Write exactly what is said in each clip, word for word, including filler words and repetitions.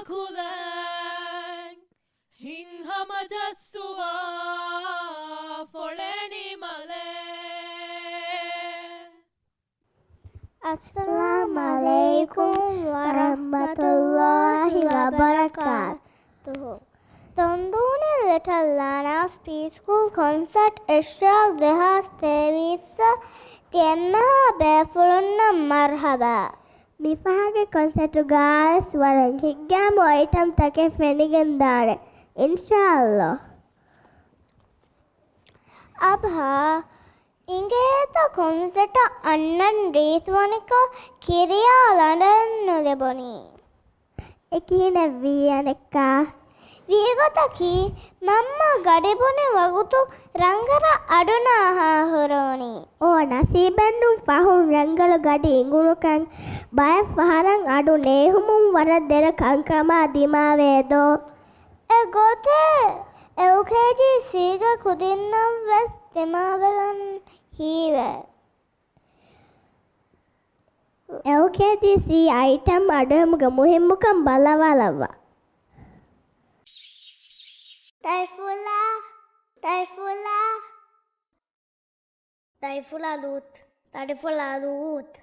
ކުލައިން ހިތްހަމަޖައްސުވާ ފޮޅެއް ނިމަލޭ. އައްސަލާމު ޢަލައިކުމް ވަރަޙްމަތުﷲި ވަބަރަކާތުހު. ތުންދޫނި ލިޓަލް ލާނާސް ޕްރީ ސްކޫލް ކޮންސަޓް އިޝްރާގް ދެހާސް ތޭވީސް ތިޔައެއްމަހާ ބޭފުޅުންނަށް މަރުޙަބާ. މިފަހަރުގެ ކޮންސަޓުގައިވެސް ވަރަށް ހިތްގައިމު އައިޓަމްތަކެއް ފެނިގެންދާނެ، އިންޝާﷲ. އަބަހާ އިނގޭތަ ކޮންސަޓަށް އަންނަން ރީތިވަނިކޮށް ކިރިޔާ ލަނޑެއް ނުލިބުނީ. އެ ކިހިނެއްވީ އަނެއްކާ؟ ވީގޮތަކީ، މަންމަ ގަޑި ބުނި ވަގުތު ރަނގަޅަށް އަޑު ނާހާ ހުރުވުނީ. އޯ ނަސީބެއްނު ފަހުން ރަނގަޅު ގަޑި އިނގުނުކަން. ބައެއް ފަހަރަށް އަޑު ނޭހުމުން ވަރަށް ދެރަ ކަންކަމާ ދިމާވޭދޯ؟ އެ ގޮތެއް އެލްކޭޖީ ސީގެ ކުދިންނަށް ވެސް ދިމާވެގެން ހީވޭ. އެލްކޭޖީ ސީ އައިޓަމް އަޑުއެހުމުގެ މުހިއްމުކަން ބަލަވާލައްވާ. ދަރިފުޅާ، ދަރިފުޅާ. ދަރިފުޅާ ލޫތް، ދަރިފުޅާ ލޫތް.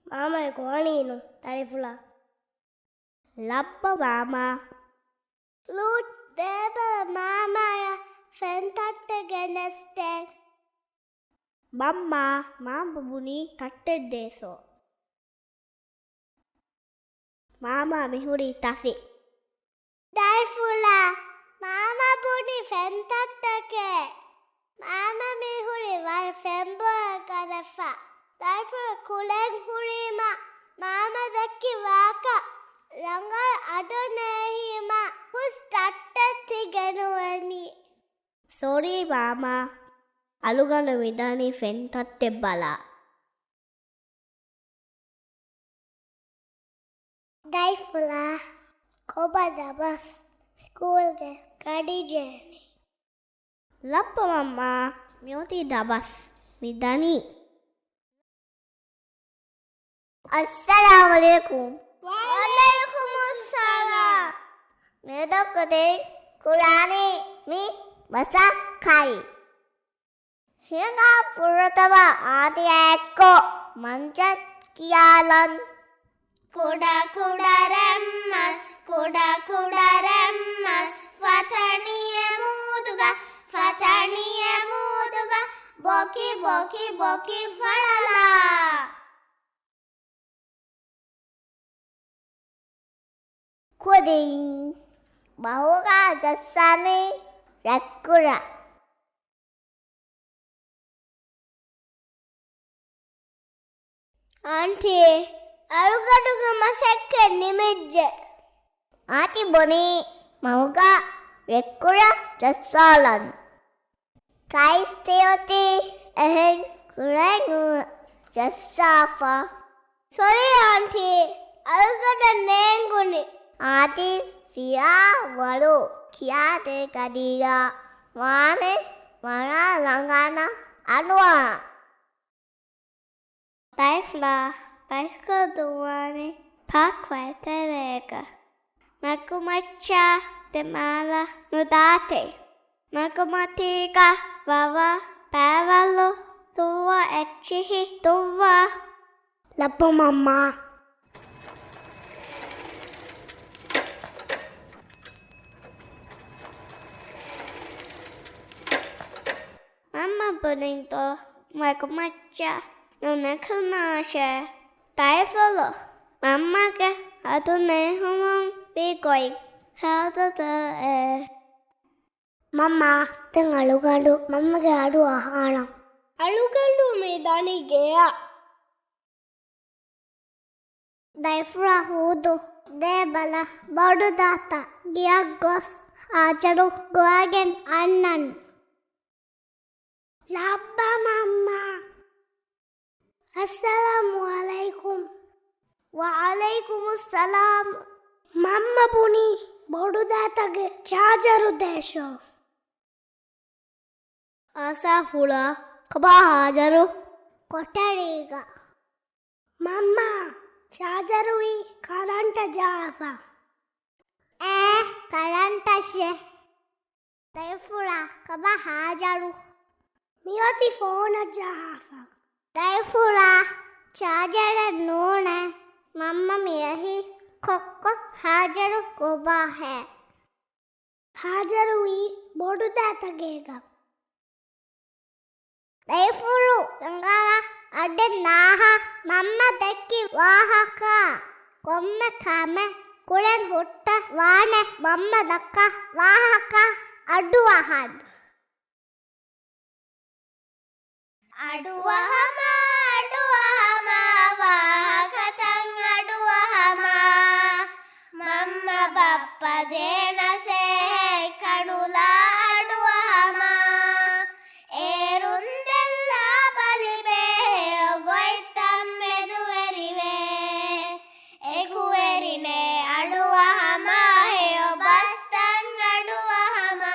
މާމައެއް ގޮވަނީނު ދަރިފުޅާ. ލައްބަ މާމާ. ލޫތް ދޭބަލަ މާމާއަށް ފެން ތައްޓެއް ގެނެސްދޭން. މަންމާ، މާމަ ބުނީ ތައްޓެއް ދޭސޯ. މާމާ މިހުރީ ތަފި. ދަރިފުޅާ، މާމަ ބުނި ފެން ތައްޓެކޭ. މާމަ މިހުރީ ވަރަށް ފެންބޮއެ ގަނެފަ. ދަރިފުޅު ކުޅެން ހުރީމަ، މާމަ ދެއްކި ވާކަށް ރަނގަޅު އަޑު ނޭހީމަ، ހުސް ތައްޓެއް ތި ގެނުވަނީ. ސޮރީ މާމާ، އަޅުގަނޑު މިދަނީ ފެން ތައްޓެއް ބަލާ. ދަރިފުޅާ، ކޮބާ ދަބަސް ސްކޫލްގެ ގަޑި ޖޭނީ؟ ލައްބަ މަންމާ، މިއޮތީ ދަބަސް މިދަނީ. އައްސަލާމު ޢަލައިކުމް. ވަޢަލައިކުމުއްސަލާމް. މިއަދު ކުދިން ކުރާނީ މި މަސައްކަތް. ހިނގާ ފުރަތަމަ އާދިޔާ އެއްކޮށް މަންޖަ ކިޔާލަން. ކުޑަ ކުޑަ ރަންމަސް، ކުޑަ ކުޑަ ރަންމަސް، ފަތަނިއެ މޫދުގަ، ފަތަނިއެ މޫދުގަ، ބޮކި ބޮކި ބޮކި ފަޅަލާ. ކުދިން މަހުގަ ޖައްސާނީ ރެއްކުރާ. އާންޓީ، އަޅުގަނޑުގެ މަސައްކަތް ނިމިއްޖެ. އާންޓީ ބުނީ މަހުގަ ރެއްކުރާ ޖައްސާލަން. ކައިސް ތިއޮތީ އެހެން ކުރެން ޖައްސާފަ. ސޮރީ އާންޓީ، އަޅުގަނޑަށް ނޭނގުނީ. އާންޓީ ފިޔާވަޅު ކިޔާދޭ ގަޑީގަ ވާނެ ވަރަށް ރަނގަޅަށް އަޑުއަހާ. ދަރިފުޅާ، ބައިސްކަލް ދުއްވާނީ ޕާކް ވައްތަރޭގަ. މަގުމައްޗަށް ދެމާލަށް ނުދާތި. މަގުމަތީގަ ވަވަ ބައިވަޅު ދުއްވާ އެއްޗިހި ދުއްވާ. ލައްބަ މަންމާ. މަންމަ ބުނިންތޯ މަގުމައްޗަށް ނުނެގުނާށޭ. ދަރިފުޅު މަންމަގެ އަޑު ނޭހުމުން ވީ ގޮތް ހަދާދޭ. މަންމާ، ދެން އަޅުގަނޑު މަންމަގެ އަޑު އަހާނަން. އަޅުގަނޑު މި ދަނީ ގެޔަށް. ދަރިފުޅާ ހޫދު، ދޭބަލަ ބޮޑުދާތަ ގެޔަށް ގޮސް ހާޖަރު ގޮވައިގެން އަންނަން. ލައްބަ މަންމާ. އައްސަލާމު ޢަލައިކުމް. ވަޢަލައިކުމުއްސަލާމް. މަންމަ ބުނީ ބޮޑުދާތަގެ ޗާޖަރު ދޭށޯ. އާސާފުޅާ، ކޮބާ ހާޖަރު؟ ކޮޓަރީގަ. މަންމާ، ޗާޖަރުއީ ކަރަންޓަށް ޖަހާފަ. އޭ، ކަރަންޓަށެ. ދަރިފުޅާ، ކޮބާ ހާޖަރު؟ މިއޮތީ ފޯނަށް ޖަހާފަ. ދަރިފުޅާ، ޗާޖަރެއް ނޫނޭ. މަންމަ މިއެހީ. ކޮއްކޮ، ހާޖަރު ކޮބާހޭ؟ ހާޖަރު ވީ ބޮޑު ދައިތަގޭގަ. ދަރިފުޅު ރަނގަޅަށް އަޑެއް ނާހާ. މަންމަ ދެއްކި ވާހަކަ. ކޮންމެ ކަމެއް ކުރެން ހުއްޓަ ވާނެ މަންމަ ދައްކާ ވާހަކަ. އަޑުއަހަން. އަޑުއަހަމާ، އަޑުއަހަމާ، ވާހަކަތައް އަޑުއަހަމާ. މަންމަ ބައްޕަ ދޭނަސޭހަތް ކަނުލާ އަޑުއަހަމާ. އޭރުން ދެން ލާބަލިބޭ ހެޔޮ ގޮތްތައް މެދުވެރިވޭ. އެކުވެރިނޭ އަޑުއަހަމާ، ހެޔޮ ބަސްތައް އަޑުއަހަމާ.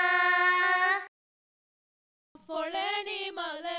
ފޮޅެނި މަލެ